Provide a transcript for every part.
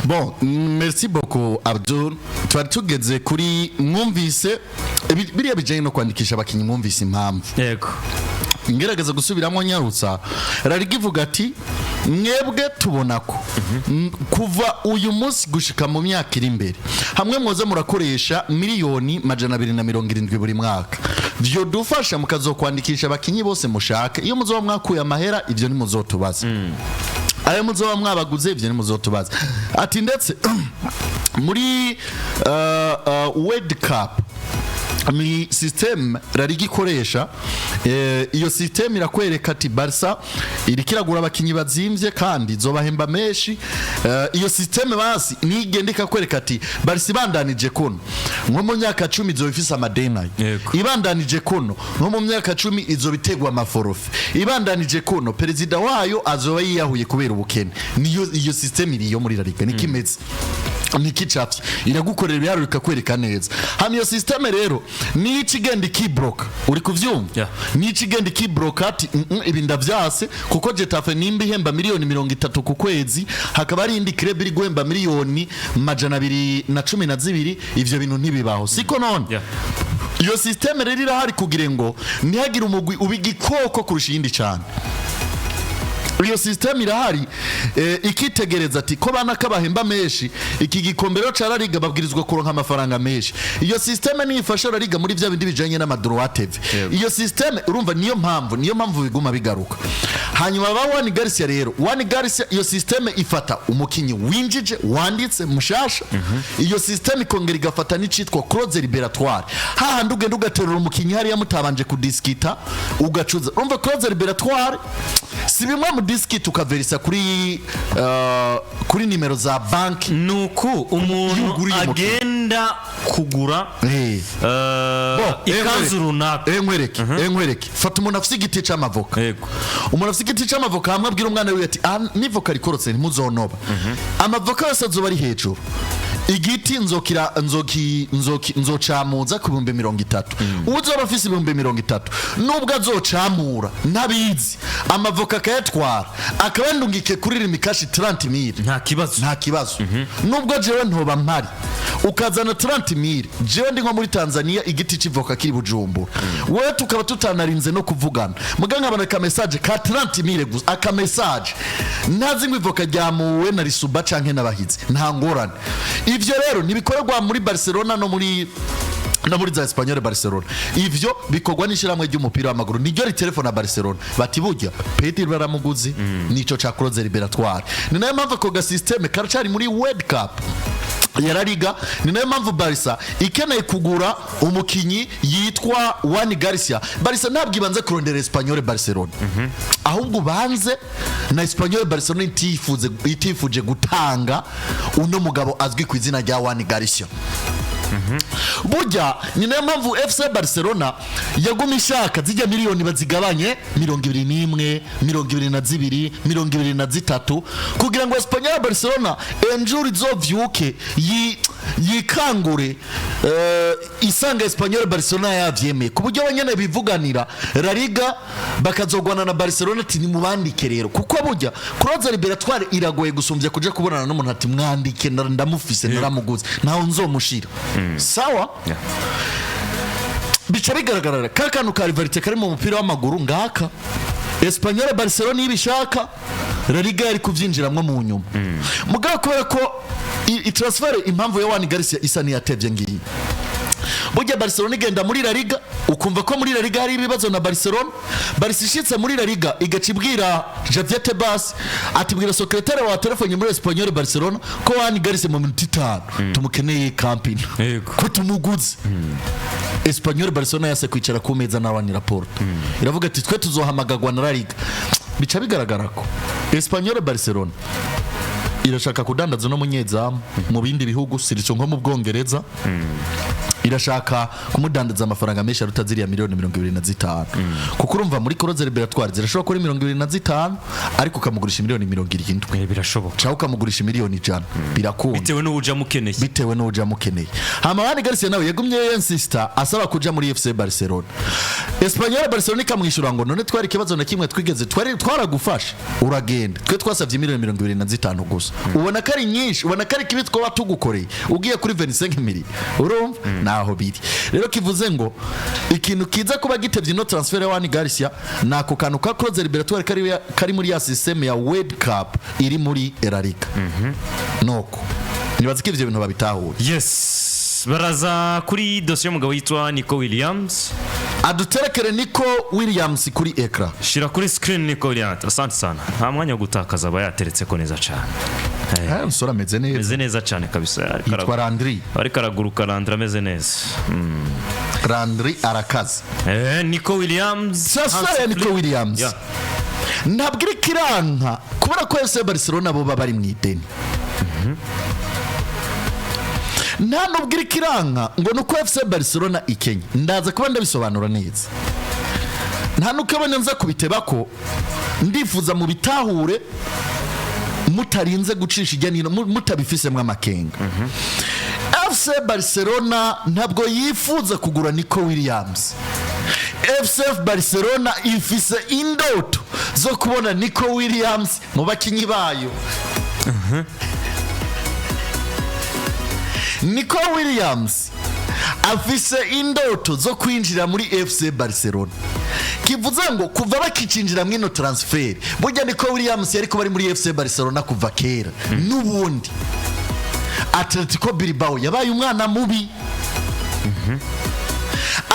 Bon, merci beaucoup, Abdul. Twari tugeze kuri mwumvise biriya bijanye no kwandikisha abakinyi, mwumvise impamvu. Ngerageza gusubiramo nyarutsa. La Liga ivuga ati: "Mwebwe tubona ko kuva uyu munsi gushika mu myaka iri imbere, hamwe mwoza murakoresha 270 miliyoni buri mwaka, vyodufasha mukazokwandikisha abakinyi bose mushaka. Iyo muzoba mwakuye amahera, ivyo ntimuzotubaza. Ayo muzoba mwabaguze, ivyo ntimuzotubaza." Ati ndetse muri World Cup ni système La Liga ikoresha. Iyo système irakwereka ati Barca iriko iragura abakinyi bazimvye kandi izobahemba menshi. Iyo système basi nigenda ikakwereka ati Barca ibandanije kuno, nko mu myaka 10 izoba ifise amadeni. Ibandanije kuno, nko mu myaka 10 izoba itegwa ama forfaits. Ibandanije kuno, perezida wayo azoba yiyahuye kubera ubukene. Niyo iyo système iriyo muri La Liga, niko imeze, nikicafye, iragukorera ibiharuro ikakwereka neza. Hama iyo système rero niyo ica igenda ikibroka, uri kuvyumva? Yeah. Niyo ica igenda ikibroka ati: Ibi ndavyase, kuko Getafe nimba ihemba miliyoni 30 ku kwezi, hakaba hari indi club iri guhemba miliyoni 212, ivyo bintu ntibibaho, siko none?" Yeah. Iyo système rero irahari kugira ngo ntihagire umugwi uba igikoko kurusha iyindi cyane. Iyo système irahari, ikitegereza ati ko bana kabahemba menshi, iki gikombe rero ca La Liga babwirizwa kuronka amafaranga menshi. Iyo système niyo ifasha La Liga muri vya bindi bijanye n'ama droits TV. Iyo système, urumva, niyo mpamvu biguma bigaruka. Hanyuma ba Joan Garcia rero, Joan Garcia, iyo système ifata umukinyi winjije wanditse mushasha. Iyo système ikongera igafata n'icitwa clause libératoire, hahandi ugenda ugaterura umukinyi hariya mutabanje kudiskita, ugacuza. Urumva, clause libératoire si bimwe mu diskita ukaverisa kuri nimero za banki. Nuku umuntu Yuguriye umukino. agenda kugura Bon, ikanzu runaka. Nkwereke, fata umuntu afite igiti c'amavoka. Umuntu afite igiti c'amavoka, hamwe abwira umwana wiwe ati: "Ah, n'ivoka rikorotse ntimuzonoba, amavoka yose azoba ari hejuru, igiti nzokira nzoki nzoki nzocamuza ku 30,000. Uzoba afise 30,000, nubwo azocamura ntabizi amavoka akayatwara, akaba ndungike kuri Lumicash 30 mille." Nta kibazo. Nta kibazo, nubwo jewe ntoba mpari, ukazana 30 mille, jewe ndi nko muri Tanzania, igiti c'ivoka kiri Bujumbura, wewe tukaba tutanarinze no kuvugana, muga nkabona ka message ka 30 mille gusa, aka message, ntazi ngo ivoka ryamuwe na Risuba canke n'abahizi, nta ngorane. Ivyo rero ntibikorerwa muri Barcelona no muri za Espanyol Barcelona. Ivyo bikorwa n'ishyirahamwe ry'umupira w'amaguru, niryo ritelefona Barcelona bati: "Burya Pedri baramuguzi." Nico ca clause libératoire. Ni nayo mpamvu ako ga système karacari muri World Cup ya La Liga. Ni nayo mpamvu Barca ikeneye kugura umukinyi yitwa Joan Garcia, Barca ntabwo ibanze kurondera Espanyol Barcelona, ahubwo ubanze na Espanyol Barcelona itifuje gutanga uno mugabo azwi ku izina rya Joan Garcia. Burya ni nayo mpamvu FC Barcelona yaguma ishaka zijya miliyoni bazigabanye 21, 22, 23, kugira ngo Espanyol Barcelona enjuru izovyuke yikangure isanga Espanyol Barcelona yavyemeye, ku buryo abanyene bivuganira La Liga bakazogwana na Barcelona ati: "Nimubandike rero." Kuko burya clause libératoire iragoye gusumbya kuja kubonana n'umuntu ati: "Mwandike, ndamufise, naramuguze, ntaho nzomushira." Sawa. Bica bigaragara ka kantu ka rivalité kari mu mupira w'amaguru ngaka. Espanyol Barcelona iyo ibishaka, La Liga yari kubyinjiramwo mu nyuma. Mugabo kubera ko i transfert, impamvu ya Joan Garcia isa n'iyatevye ngiyi: burya Barcelona igenda muri La Liga, ukumva ko muri La Liga hari ibibazo na Barcelona. Barca ishitse muri La Liga, igaca ibwira Javier Tebas ati: "Bwira secrétaire wa telefone muri Espanyol Barcelona ko Joan Garcia mu minota 5 tumukeneye Camp Nou, ko tumuguze." Espanyol Barcelona yase kwicara ku meza na Joan Laporta, iravuga ati: "Twe tuzohamagagwa na La Liga." Bica bigaragara ko Espanyol Barcelona irashaka kudandaza no munyezamu mu bindi bihugu, sirico nko mu Bwongereza. Irashaka kumudandaza amafaranga menshi aruta ziriya miliyoni 25, kuko urumva muri clause libératoire zirashobora kuri 25, ariko ukamugurisha miliyoni 70. Birashoboka. Cyangwa ukamugurisha miliyoni 100, birakunda. Bitewe n'ubuja mukeneye. Bitewe n'uja mukeneye. Hama Joan Garcia nawe yagumye insista asaba kuja muri FC Barcelona. Espanyol Barcelona ikamwishyura ngo none twari ikibazo na kimwe twigeze twari twaragufasha uragenda, twe twasabye miliyoni 25 gusa, ubona ko ari nyinshi, ubona ko ari kibi twaba tugukoreye ugiye kuri 25 mili? Urumva naho biri rero, kivuze ngo ikintu kiza kuba gitevye ino transfert ya Joan Garcia ni ako kantu ka clause libératoire kari muri ya système ya World Cup iri muri La Liga. Nuko nibaza ko ivyo bintu babitahuye. Yes, baraza kuri dosiye y'umugabo yitwa Nico Williams. Aduterekere Nico Williams kuri écran. Shira kuri screen Nico Williams. Asante sana, nta mwanya wo gutakaza, aba yateretse ko neza cyane. Umusore ameze neza. Ameze neza cyane kabisa. Ariko Yitwa Landry. Ariko araguruka Landry, ameze neza. Landry arakaze. Nico Williams. Transfert ya Hans Nico Flick. Williams ntabwo iriko iranka kubera ko FC Barcelona bo baba bari mu ideni. Nta nubwo iriko iranka ngo ni uko FC Barcelona ikenya, ndaza kuba ndabisobanura neza. Nta nuko abona nza kubiteba ko ndifuza mu bitahure mutarinze gucisha ijya nino, mutabifisemo amakenga. FC Barcelona ntabwo yifuza kugura Nico Williams. FC Barcelona ifise indoto zo kubona Nico Williams mu bakinyi bayo. Nico Williams afise indoto zo kwinjira muri FC Barcelona, kivuze ngo kuva bakicinjira mwino transfer, burya Nico Williams yari kuba ari muri FC Barcelona kuva kera. N'ubundi Atletico Bilbao yabaye umwana mubi.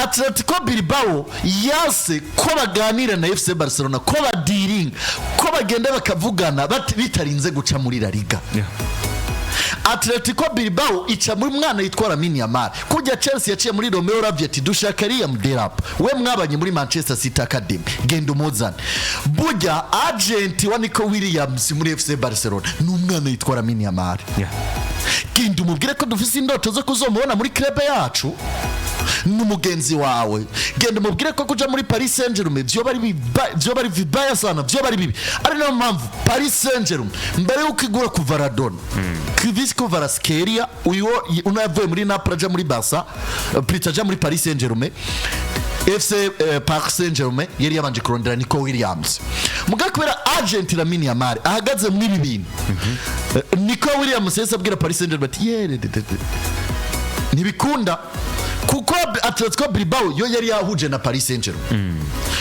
Atletico Bilbao yase ko baganira na FC Barcelona, ko badiringa, ko bagenda bakavugana bitarinze guca muri La Liga. Atletico Bilbao ica muri mwana yitwa Lamine Yamal, kujya Chelsea yaciye muri Romeo Lavia ati dushaka Liam Delap, we mwabanye muri Manchester City Academy, genda umuzane. Burya agent wa Nico Williams muri FC Barcelona ni umwana yitwa Lamine Yamal. Genda umubwire ko dufise indoto zo kuzomubona muri club yacu, n'umugenzi wawe. Genda umubwire ko kuja muri Paris Saint-Germain vyoba ari vibaya sana, vyoba ari bibi. Ari nayo mpamvu Paris Saint-Germain mbere yuko igura Kvaradona, Khvicha Kvaratskhelia, uyu unavuye muri Napoli aja muri Barca, plutôt aja muri Paris Saint-Germain, FC Paris Saint-Germain yari yabanje kurondera Nico Williams. Muga kubera agent Lamine Yamal ahagaze muri ibi bintu, Nico Williams yahise abwira Paris Saint-Germain ati yere de, de, de. Ntibikunda, kuko Atletico Bilbao yo yari yahuje na Paris Saint-Germain.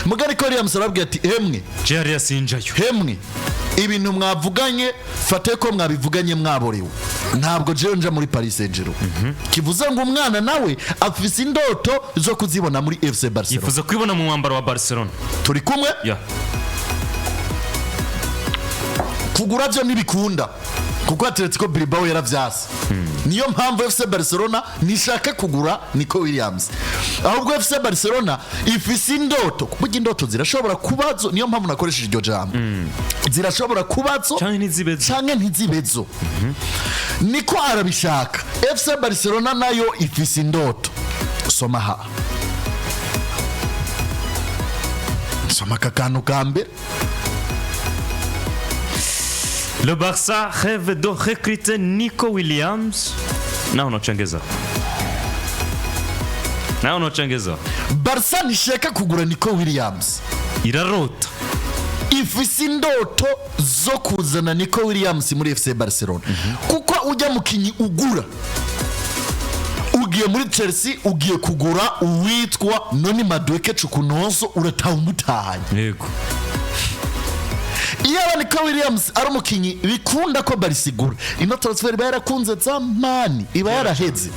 Muga Nico Williams arabwira ati hemwe, Jerry yasinjayo. Hemwe, ibintu mwavuganye fate ko mwabivuganye mwaborewe, ntabwo jewe nja muri Paris Saint-Germain. Kivuze ngo umwana nawe afise indoto zo kuzibona muri FC Barcelona. Yifuza kwibona mu mwambaro wa Barcelona. Turi kumwe? Yeah. Kugura byo ntibikunda kuko Atletico Bilbao yaravyase. Niyo mpamvu FC Barcelona nishaka kugura Nico Williams, ahubwo FC Barcelona ifise indoto. Burya indoto zirashobora kubazo, niyo mpamvu nakoresheje iryo jambo, zirashobora kubazo canke ntizibezo. Canke ntizibezo. Niko arabishaka, FC Barcelona nayo ifise indoto. Soma ha, soma aka kantu ka mbere. Le Barça rêve de recruter Nico Williams. Naho nocengeza. Naho nocengeza. Barca ntishaka kugura Nico Williams. Irarota. Ifise indoto zo kuzana Nico Williams muri FC Barcelona, kuko ujya mukinyi ugura ugiye muri Chelsea ugiye kugura uwitwa Noni Madueke Chukwunonso, urataha umutahanye. Iyo aba Nico Williams ari umukinyi bikunda ko Barca igura, ino transfer iba yarakunze zamani, iba yaraheze.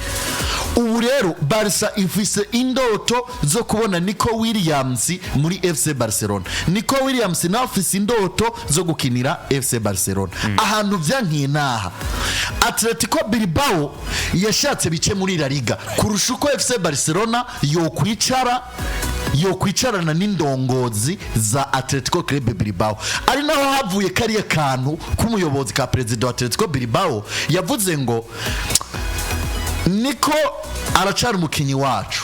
Ubu rero Barca ifise indoto zo kubona Nico Williams muri FC Barcelona. Nico Williams nawe afise indoto zo gukinira FC Barcelona. Ahantu vyankiye naha Atletico Bilbao yashatse bice muri La Liga kurusha uko FC Barcelona yokwicara yokwicarana n'indongozi za Atletico Club Bilbao. Ari naho havuye kariya kantu k'umuyobozi ka perezida wa Atletico Bilbao yavuze ngo Niko aracari umukinyi wacu,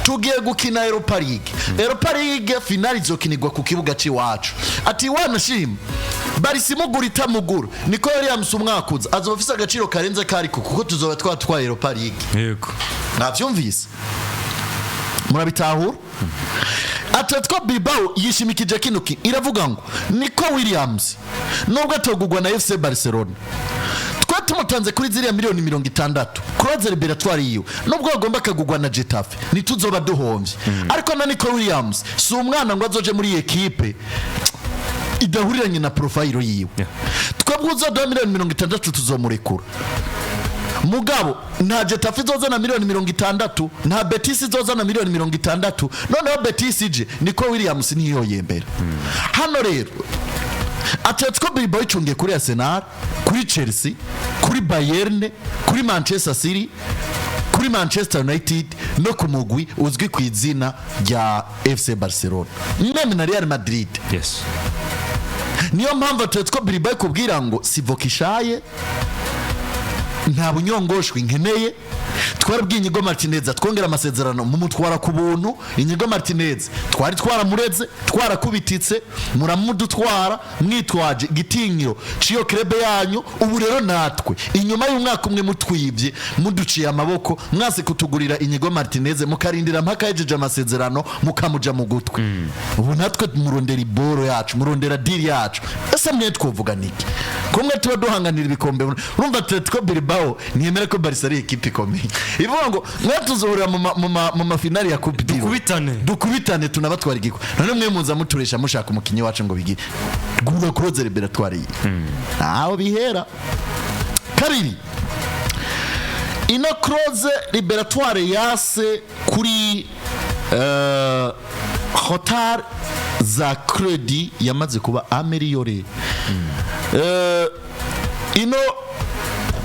tugiye gukina Europa League. Europa League finale izokinirwa ku kibuga c'iwacu. Ati wanashima Barça imugura itamugura, Nico Williams umwaka uza azoba afise agaciro karenze kariko, kuko tuzoba twatwaye Europa League. Mwavyumvise, murabitahura. Atletico Bilbao yishimikije kino iravuga ngo Nico Williams nubwo atogurwa na FC Barcelona, twe tumutanze kuri ziriya miliyoni 60, clause libératoire yiwe, nubwo agomba akagurwa na Getafe ntituzoba duhomvye. Ariko na Nico Williams si umwana ngo azoje muri iyi ekipe idahuriranye na profile yiwe. Twebwe uzoduha miliyoni 60 tuzomurekura. Mugabo nta Getafe izozana miliyoni 60, nta Betis izozana miliyoni 60. Noneho Betis ije, Nico Williams niyo yembera. Hano rero Atletico Bilbao icungiye kuri Arsenal, kuri Chelsea, kuri Bayern, kuri Manchester City, kuri Manchester United no ku mugwi uzwi ku izina rya FC Barcelona, même na Real Madrid. Niyo mpamvu Atletico Bilbao ikubwira ngo sivokishaye, nta bunyongoshwi nkeneye. Twarabwiye Inigo Martinez twongera amasezerano, mumutwara ku buntu. Inigo Martinez twari twaramureze, twarakubititse, muramudutwara mwitwaje igitinyiro ciyo club yanyu. Ubu rero natwe inyuma y'umwaka umwe mutwibye, muduciye amaboko, mwase kutugurira Inigo Martinez, mukarindira mpaka yejeje amasezerano mukamuja mu gutwi, ubu natwe murondera iboro yacu, murondera deal yacu. Ese mwe twovuga niki kumwe tuba duhanganira ibikombe? Urumva Atletico Bilbao ntiyemera ko Barca ari ekipe ikomeye. Ivuga ngo mwe tuzohurira mu mafinali ya Coupe du Dukubitane. Dukubitane, tunabatwara igikombe. None mwe muza muturesha mushaka umukinyi wacu ngo bigire gura clause libératoire yiwe, aho bihera. Kabiri, ino clause libératoire yase kuri retard za crédit yamaze kuba amélioré.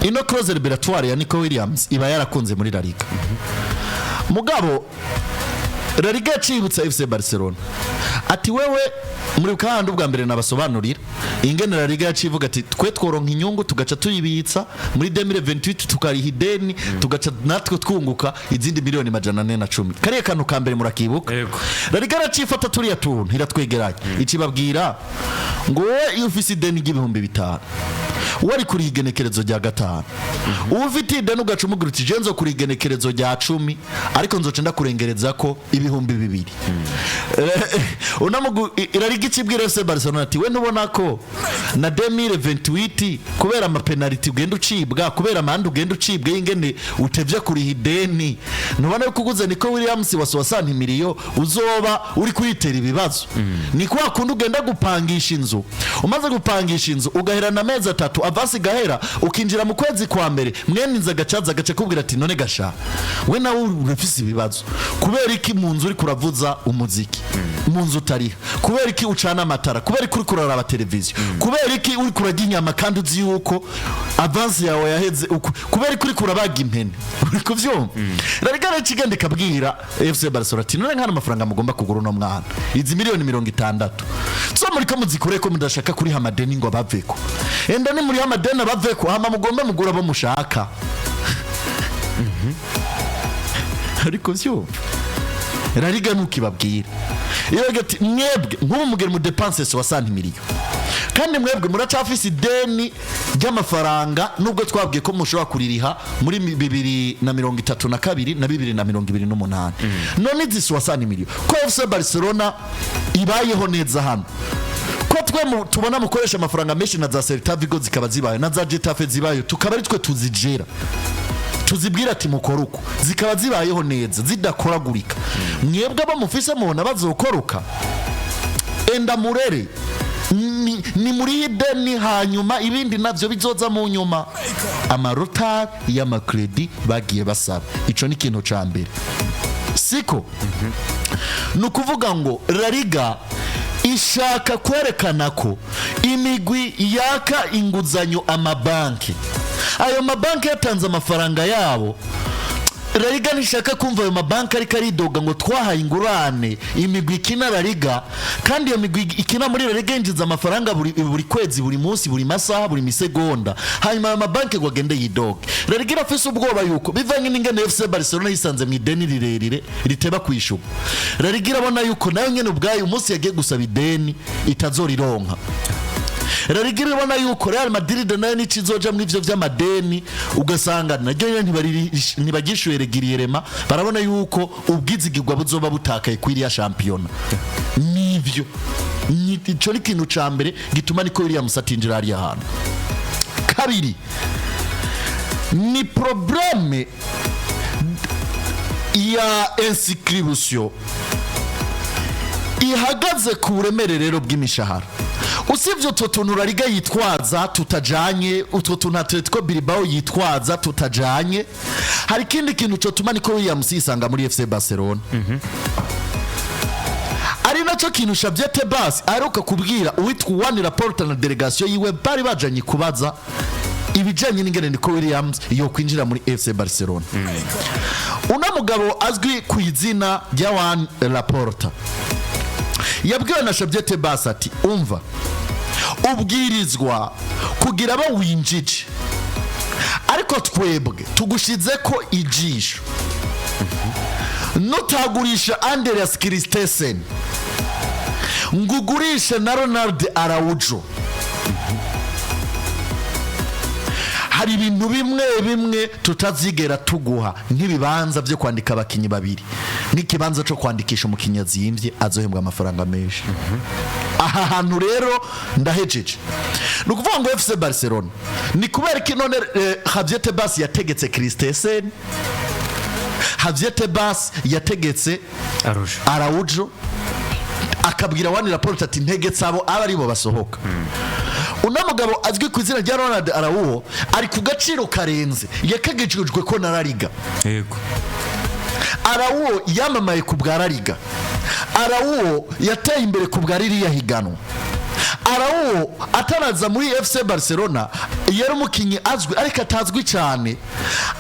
Ino clause libératoire ya Nico Williams iba yarakunze muri La Liga. Mugabo La Liga yacibutsa FC Barcelona ati wewe muri kandi ubwa mbere nabasobanurira ingene La Liga yacivuga ati twe tworonka inyungu tugaca tuyibitsa muri 2028, tukariha ideni, tugaca natwe twunguka izindi miliyoni 410. Kariya kantu ka mbere murakibuka? Yego. La Liga iracifata turiya tuntu, iratwegeranya, ikibabwira ngo wowe iyo ufise ideni ry'ibihumbi 5 wari kuri igenekerezo rya 5, uba ufite ideni ugaca umubwira uti je nzo kuri igenekerezo rya 10, ariko nzoca ndakurengereza ko 2000. Irariga ikibwira FC Barcelona ati we ntubona ko na 2028 kubera amapenaliti ugenda ucibwa, kubera amande ugenda ucibwa y'ingene utevye kuriha ideni, ntubona yuko uguze Nico Williams wa 60 miliyo uzoba uri kuyitera ibibazo? Ni kwa kundi ugenda gupangisha inzu, umaze gupangisha inzu ugaherana amezi 3, avance igahera, ukinjira mu kwezi kwa mbere, mwene inzu agacaza agaca kubwira ati none gasha we nawe urafise ibibazo, kubera iki mu nzu uri kuravuza umuziki, mu nzu utariha? Kubera iki ucana amatara? Kubera iki uri kuraraba televiziyo? Kubera iki uri kurarya inyama kandi uzi yuko avance yawe yaheze? Kubera iki uri kurabaga impene? Uri kuvyumva? La Liga ikigenda ikabwira FC Barcelona ati none nkana amafaranga mugomba kugura uno mwana, izi miliyoni 60 so muriko muzikure ko mudashaka kuriha amadeni ngo baveko. Enda ni muri amadeni abaveko, hama mugombe mugura abo mushaka. Ariko vyumva, La Liga ntukibabwira iyo ati mwebwe nk'ubu mugera mu dépense 60 miliyo, kandi mwebwe muracafise ideni ry'amafaranga, nubwo twabwiye ko mushobora kuririha muri 2032 na 2028. None izi 60 miliyo ko FC Barcelona ibayeho neza hano, ko twe tubona mukoresha amafaranga menshi na za Celta Vigo zikaba zibaye, na za Getafe zibaye, tukaba ari twe tuzigera tuzibwira ati mukore uko, zikaba zibayeho neza zidakoragurika, mwebwe abo mufise mubona bazokoroka? Enda murere ni muri ideni, hanyuma ibindi navyo bizoza mu nyuma, amaretard y'amacrédit bagiye basaba. Ico ni ikintu ca mbere. Siko ni ukuvuga ngo La Liga ishaka kwerekana ko imigwi yaka inguzanyo amabanki, ayo mabanki yatanze amafaranga yabo. La Liga ntishaka kumva ayo mabanki ariko aridoga ngo twahaye ingurane imigwi ikina La Liga, kandi iyo migwi ikina muri La Liga yinjiza amafaranga buri kwezi, buri munsi, buri masaha, buri misegonda, hanyuma ayo mabanki ngo agende yidoge. La Liga irafise ubwoba yuko bivanye n'ingene FC Barcelona yisanze mu ideni rirerire riteba kwishurwa. La Liga irabona yuko nayo nyene ubwayo umunsi yagiye gusaba ideni itazorironka. La Liga irabona yuko Real Madrid nayo n'ikizoja mu ivyo vy'amadeni, ugasanga naryo nyene ntibagishuye régulièrement. Barabona yuko ubwizigirwa buzoba butakaye kuri iriya shampiyona. Nivyo, ico ni ikintu ca mbere gituma Nico Williams atinjira hariya hantu. Kabiri, ni problème ya inscription ihagaze ku buremere rero bw'imishahara. Usibye utwo tuntu La Liga yitwaza tutajanye, utwo tuntu Atletico Bilbao yitwaza tutajanye, hari ikindi kintu cotuma Nico Williams yisanga muri FC Barcelona, ari nacyo kintu Xavier Tebas aheruka kubwira uwitwa Juan Laporta na délégation yiwe bari bajanye kubaza ibijanye n'ingene Nico Williams yo kwinjira muri FC Barcelona. Uno mugabo azwi ku izina rya Juan Laporta yabwiwe na Xavier Tebas ati: "Umva, ubwirizwa kugira abo winjije, ariko twebwe tugushize ko ijisho. Nutagurisha Andreas Christensen ngo ugurishe na Ronald Araujo, hari ibintu bimwe bimwe tutazigera tuguha, nk'ibibanza byo kwandika abakinnyi babiri, nk'ikibanza cyo kwandikisha umukinnyi azimvye azohembwa amafaranga menshi." Aha hantu rero ndahejeje. Ni ukuvuga ngo FC Barcelona ni kubera ko none Javier Tebas yategetse Christensen, Javier Tebas yategetse Araujo. Araujo, akabwira Juan Laporta ati: "Ntegetse abo aba aribo basohoka." Uno mugabo azwi ku izina rya Ronald Araujo ari ku gaciro karenze yakagejejwe ko na La Liga. Araujo yamamaye ku bwa La Liga, Araujo yateye imbere ku bwa ririya higanwa. Araujo ataraza muri FC Barcelona yari umukinnyi azwi ariko atazwi cyane.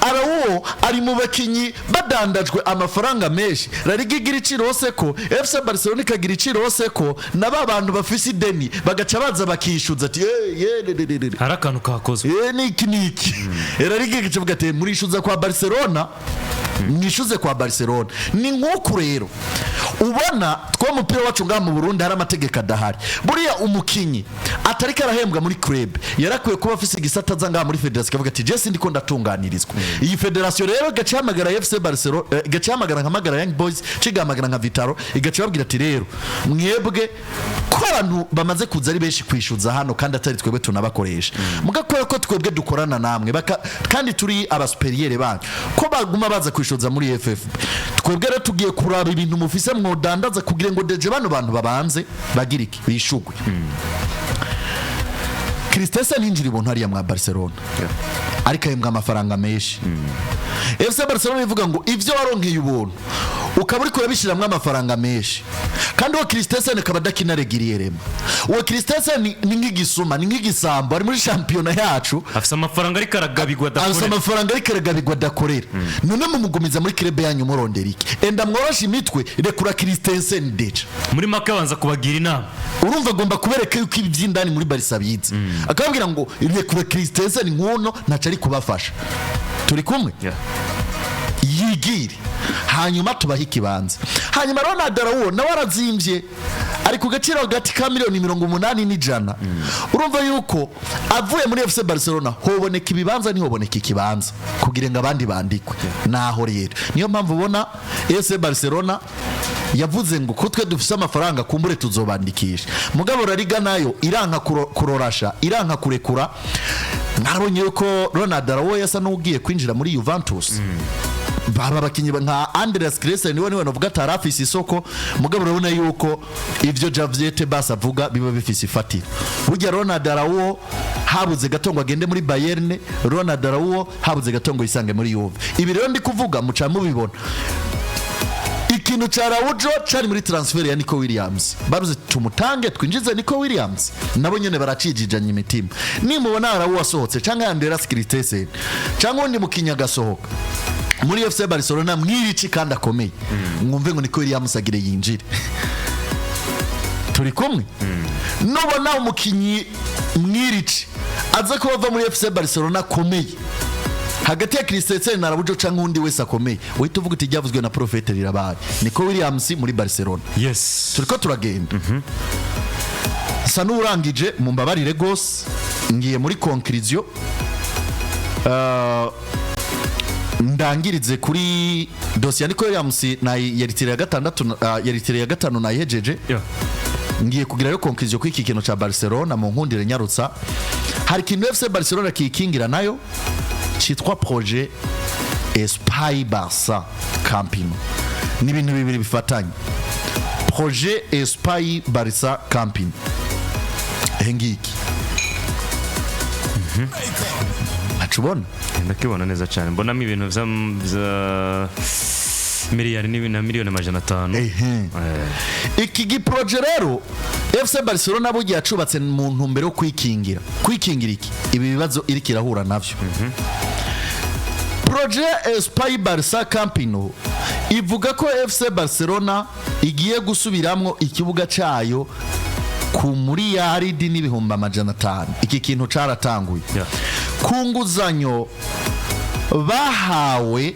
Araujo ari mu bakinnyi badandajwe amafaranga menshi. La Liga igira icirose ko FC Barcelona ikagira icirose ko na ba bantu bafise ideni bagaca baza bakishyuza ati: "Eh, ye, re, re, re, re." Hari akantu kakozwe. Eh, niki niki. La Liga igaca ati: "Murishyuza kwa Barcelona, mwishyuze kwa Barcelona." Ni nk'uku rero ubona two mupira wacu ngaha mu Burundi hari amategeko adahari. Buriya umukinyi atariko arahembwa muri club yarakwiye kuba afise igisata aza ngaha muri fédération akavuga ati: "Jesi ndiko ndatunganirizwa." Iyi fédération rero igaca ihamagara FC Barcelona, igaca ihamagara nka Magara Young Boys, cigahamagara nka Vital'O, igaca ibabwira ati: "Rero mwebwe ko abantu bamaze kuza ari benshi kwishyuza hano kandi atari twebwe tunabakoresha, mugakora ko twebwe dukorana namwe kandi turi aba supérieurs banyu, ko baguma baza kwishyuza muri FF, twebwe rero tugiye kuraba ibintu mufise mwodandaza kugira ngo déjà bano bantu babanze bagira iki, bishugwe." Christensen yinjira ubuntu hariya mwa Barcelona, ariko ahembwa amafaranga menshi. FC Barcelona ivuga ngo ivyo waronkeye ubuntu ukaba uriko urabishiramwo amafaranga menshi, kandi uwo Christensen akaba adakina régulièrement. Uwo Christensen ni nk'igisuma, ni nk'igisambo ari muri shampiyona yacu. Afise amafaranga ariko aragabigwa afise adakorera. Amafaranga ariko aragabigwa adakorera. None mumugumiza muri club yanyu murondera iki? Enda mworoshe imitwe, rekura Christensen déjà. Muri make abanza kubagira inama. Urumva agomba kubereka yuko ibi by'indani muri Barca bize, akababwira ngo rekura Christensen nkuno ntaco ari kubafasha. Turi kumwe? Yigire, hanyuma tubahe ikibanza. Hanyuma Ronald Araujo nawe arazimbye, ari ku gaciro hagati ka miliyoni 80 n'ijana. Urumva yuko avuye muri FC Barcelona hoboneka ibibanza, ntihoboneka ikibanza kugira ngo abandi bandikwe. Naho rero niyo mpamvu ubona FC Barcelona yavuze ngo ko twe dufise amafaranga, kumbure tuzobandikisha. Mugabo La Liga nayo iranka kurorasha, iranka kurekura. Mwabonye yuko Ronald Araujo yasa n'ugiye kwinjira muri Juventus. Baba abakinnyi nka Andreas Christensen niwe navuga atari afise isoko. Mugabo urabona yuko ivyo Javier Tebas avuga biba bifise ifatiro. Burya Ronald Araujo habuze gato ngo agende muri Bayern, Ronald Araujo habuze gato ngo yisange muri Juve. Ibi rero ndi kuvuga muca mubibona. Ikintu ca Araujo cari muri transfer ya Nico Williams, baruze tumutange twinjize Nico Williams, nabo nyene baracijijanye imitima. Nimubona Araujo asohotse canke Andreas Christensen canke undi mukinnyi agasohoka muri FC Barcelona mwirici kandi akomeye, mwumve ngo Nico Williams agire yinjire. Turi kumwe? Nubona umukinyi mwirici aza kuba ava muri FC Barcelona akomeye, Hagati ya Christensen na Araujo canke undi wese akomeye, uhita uvuga uti ryavuzwe na Profete rirabaye. Nico Williams muri Barcelona. Turiko turagenda, sa n'urangije, mumbabarire gose, ngiye muri conclusion. Ndangirize kuri dosiye ya Nico Williams na yeritire ya gatandatu, yeritire ya gatanu nayihejeje. Ngiye kugira rero conclusion kuri iki kintu ca Barcelona. Mu nkundire nyarutsa, hari ikintu FC Barcelona kikingira nayo citwa projet Espai Barça Camp Nou. Ni ibintu bibiri bifatanye, projet Espai Barça Camp Nou. Ehe, ngiki acubona. Ndakibona neza cyane, mbonamo ibintu vya miliyari na miliyoni 500. Iki giprojet rero FC Barcelona bugiye yacubatse mu ntumbero yo kwikingira. Kwikingira iki? Ibi bibazo iriko irahura navyo. Projet Espai Barça Camp Nou ivuga ko FC Barcelona igiye gusubiramwo ikibuga cayo ku miliyaridi n'ibihumbi 500. Iki kintu caratanguye ku nguzanyo bahawe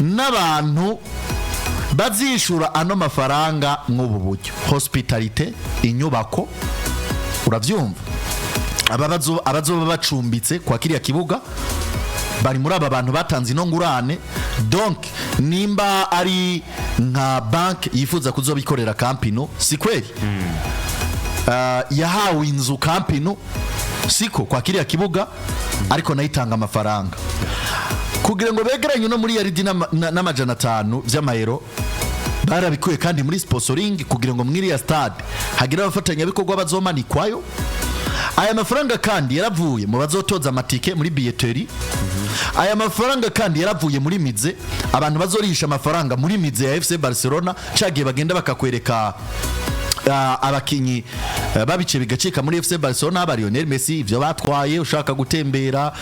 n'abantu bazishura ano mafaranga mw'ubu buryo, hospitalité, inyubako, uravyumva, aba abazoba bacumbitse kwa kiriya kibuga bari muri aba bantu batanze ino ngurane. Donc nimba ari nka banki yifuza kuzobikorera Camp Nou, si kweri? Yahawe inzu Camp Nou, siko kwa kiriya kibuga, ariko nayo itanga amafaranga kugira ngo begeranye no muri yaridi n'amajana 5 vy'amayero. Barabikuye kandi muri sponsoring kugira ngo mwiriya stade hagire abafatanyabikorwa bazomanikwayo. Aya mafaranga kandi yaravuye mu bazotoza amatike muri billetterie. Aya mafaranga kandi yaravuye muri musée, abantu bazorisha amafaranga muri musée ya FC Barcelona, cagiye bagenda bakakwereka abakinyi babice bigacika muri FC Barcelona, ba Lionel Messi, ivyo batwaye, ushaka gutembera,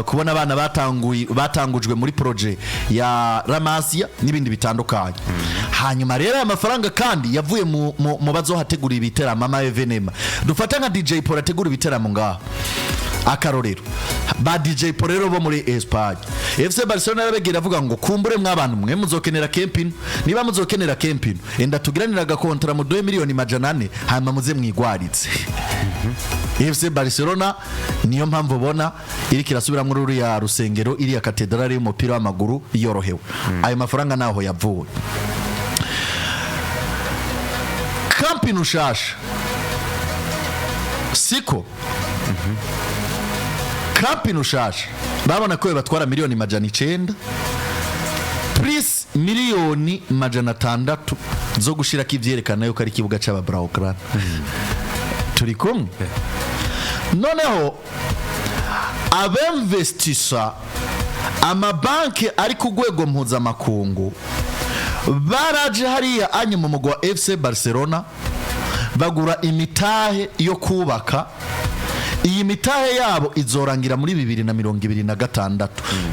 kubona abana batanguye batangujwe muri projet ya La Masia n'ibindi bitandukanye. Hanyuma rero aya mafaranga kandi yavuye mu bazohategura ibiteramo, ama événements. Dufata nka DJ Paul ategura ibiteramo ngaha, akarorero, ba DJ Paul rero bo muri Espagne, FC Barcelona yarabegera avuga ngo kumbure mw'abantu mwe muzokenera Camp Nou. Niba muzokenera Camp Nou, enda tugiranira agakontra, muduhe miliyoni 400, hanyuma muze mwigwaritse. FC Barcelona niyo mpamvu ubona iriko irasubira muri ruriya rusengero, iriya katedrali y'umupira w'amaguru, yorohewe. Ayo mafaranga naho yavuye. Camp Nou shasha, siko? Camp Nou shasha babona ko batwara miliyoni 900 plus miliyoni 600 zo gushirako ivyerekana yuko ari ikibuga c'aba Blaugrana. Turi kumwe? Noneho abemvestisa, amabanki ari ku rwego mpuzamakungu, baraje hariya anye mu mugwa wa FC Barcelona, bagura imitahe yo kubaka. Iyi mitahe yabo izorangira muri 2026.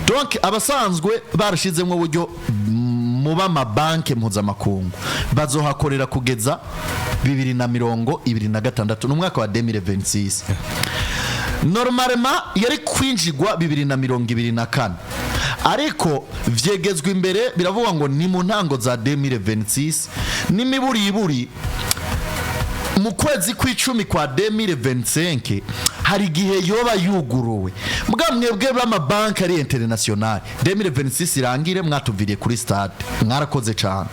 Donc abasanzwe barashizemo uburyo mu b'amabanki mpuzamakungu bazohakorera kugeza 2026, ni umwaka wa 2026. Normalement yari kwinjigwa 2024, ariko vyegezwa imbere, biravuga ngo ni mu ntango za 2026, n'imiburiburi mu kwezi kw'icumi kwa 2025 hari igihe yoba yuguruwe. Mbwa mwebwe b'amabanki ari international, 2026 irangire mwatuviriye kuri stade, mwarakoze cyane.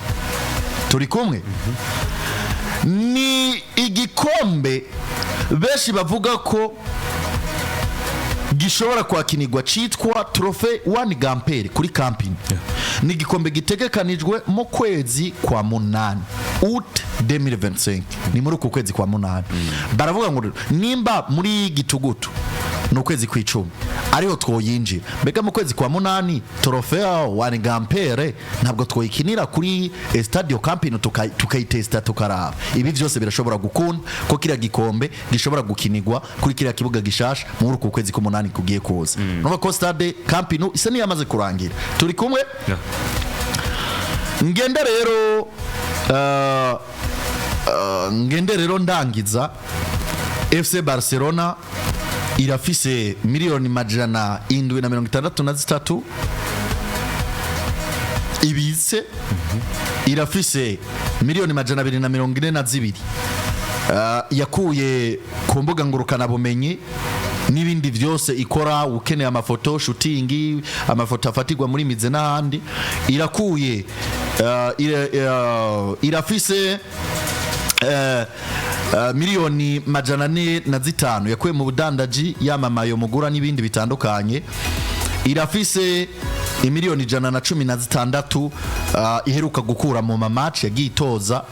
Turi kumwe? Ni igikombe benshi bavuga ko gishobora kwakinirwa, citwa Trophée Joan Gamper kuri Camp Nou. Ni igikombe gitegekanijwe mu kwezi kwa munani, août 2025, ni muri uku kwezi kwa munani. Baravuga ngo nimba muri gitugutu, ni ukwezi kw'icumi, ariho twoyinjira, mbega mu kwezi kwa munani Trofeo Joan Gamper ntabwo twoyikinira kuri Estadio Camp Nou, tukayitesta tukaraba? Ibi byose birashobora gukunda ko kiriya gikombe gishobora gukinirwa kuri kiriya kibuga gishasha muri uku kwezi k'umunani kugiye kuza. Numva ko stade Camp Nou isa n'iyamaze kurangira. Turi kumwe? Yeah. Ngende rero ndangiza. FC Barcelona Irafise 763 miliyoni ibitse, irafise 242 miliyoni yakuye ku mbuga ngurukanabumenyi n'ibindi byose ikora, ukeneye amafoto, shooting, amafoto afatirwa muri mize n'ahandi. Irakuye irafise 405 miliyoni yakuye mu budandaji, yamamaye mugura n'ibindi bitandukanye. Irafise 116 miliyoni iheruka gukura mu ma match yagiye itoza,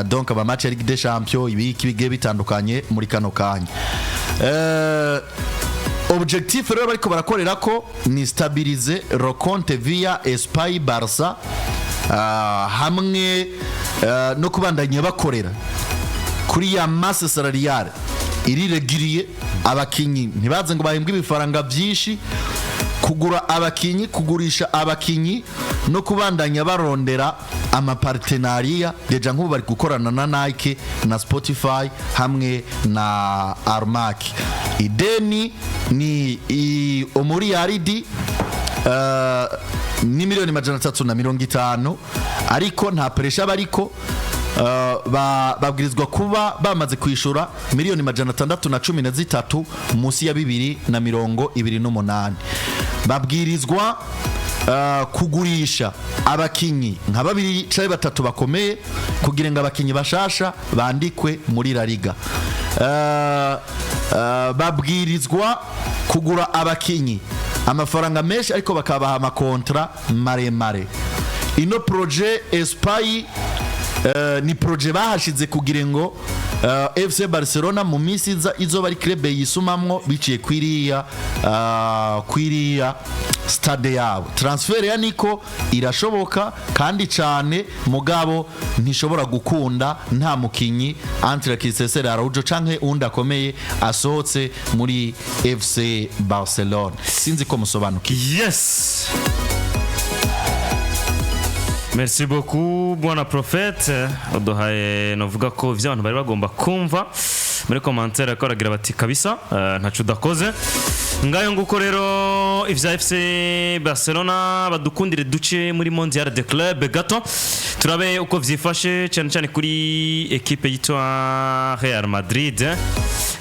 donc ama match ya Ligue des Champions, ibiki bigiye bitandukanye muri kano kanya. Objectif rero bariko barakorera ko ni stabiliser le compte via Espai Barça, hamwe no kubandanya bakorera kuri ya masse salariale iri régulière, abakinyi ntibaze ngo bahembwe ibifaranga byinshi, kugura abakinyi, kugurisha abakinyi no kubandanya barondera ama partenariat. Déjà nk'ubu bari gukorana na Nike na Spotify hamwe na Armac. Ideni ni umuriyaridi ni 350 miliyoni, ariko nta pression bariko babwirizwa kuba bamaze kwishura 613 miliyoni munsi ya 2028. Babwirizwa kugurisha abakinyi nka babiri canke batatu bakomeye kugira ngo abakinyi bashasha bandikwe muri La Liga. Babwirizwa kugura abakinyi amafaranga menshi ariko bakabaha ama contrat maremare. Ino projet Espai ni projet bahashize kugira ngo FC Barcelona mu minsi iza izoba ari club yisumamwo biciye kwiriya stade yabo. Transfert ya Nico irashoboka kandi cyane, mugabo ntishobora gukunda nta mukinyi entre Christensen, Araujo canke undi akomeye asohotse muri FC Barcelona. Sinzi ko musobanukiwe. Yes. Merci beaucoup, bwana Prophète. Uduhaye novuga ko ivyo abantu bari bagomba kumva muri commentaire, ko baragira bati kabisa ntaco udakoze. Ngayo nguko rero ivya FC Barcelona. Badukundire duce muri Mondial de Club gato, turabe uko vyifashe, cyane cyane kuri ekipe yitwa Real Madrid.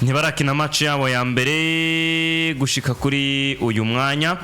Ntibarakina match yabo ya mbere gushika kuri uyu mwanya.